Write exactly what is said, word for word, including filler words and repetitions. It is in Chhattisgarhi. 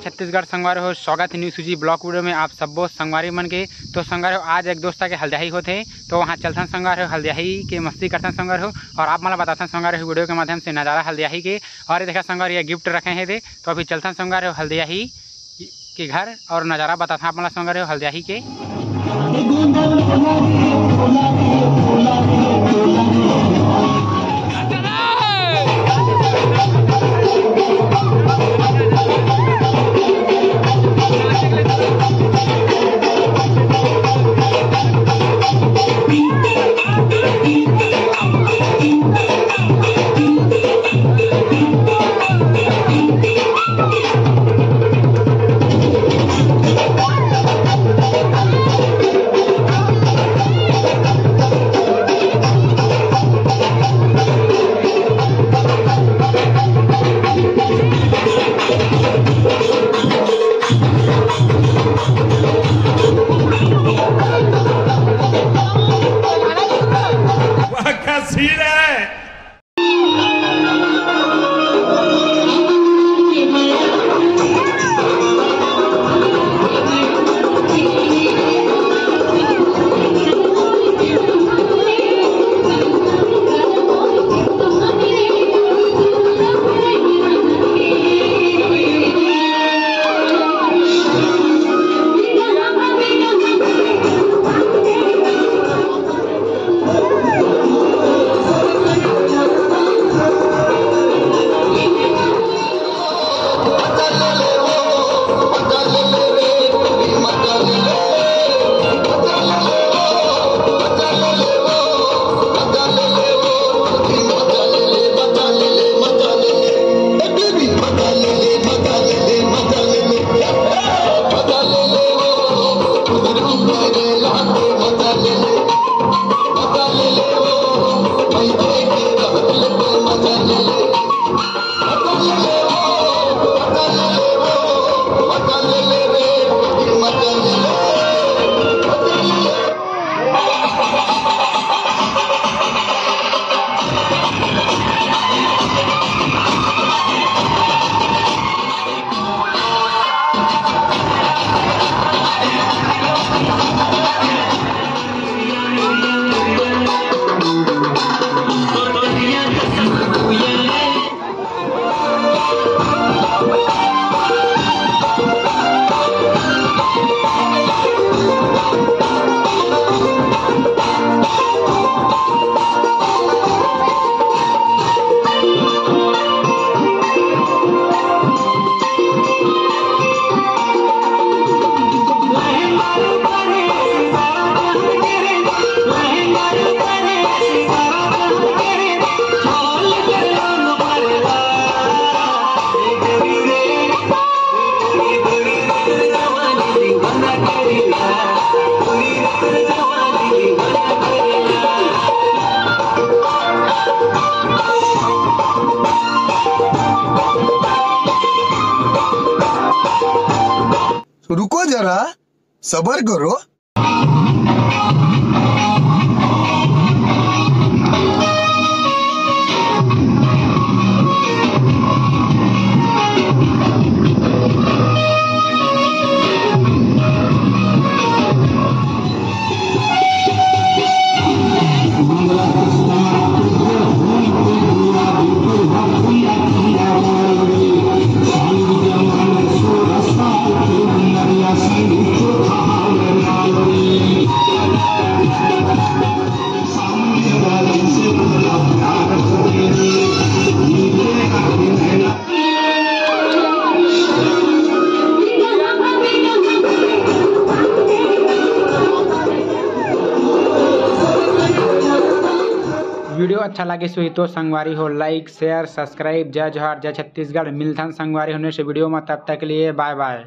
छत्तीसगढ़ संगवारी हो, स्वागत हे न्यू सूजी ब्लॉग वीडियो में आप सब्बो संगवारी मन के। तो संगवारी हो, आज एक दोस्त के हल्दियाही होथे, तो वहाँ चलथन संगवारी हो, हल्दियाही के मस्ती करथन संगवारी हो, और आप मन ला बताथन संगवारी हो वीडियो के माध्यम से नज़ारा हल्दियाही के। और ये देखा संगवारी हो, ये गिफ्ट रखे हे दे, तो अभी चलथन संगवारी हो हल्दियाही के घर और नज़ारा बताथन आप मन ला संगवारी हो हल्दियाही के। वाह, क्या सीन है। रुको जरा, सबर करो। वीडियो अच्छा लागिस होही तो संगवारी हो, लाइक, शेयर, सब्सक्राइब। जय जोहार, जय छत्तीसगढ़। मिलथन संगवारी हो नेक्स्ट वीडियो में, तब तक के लिए बाय बाय।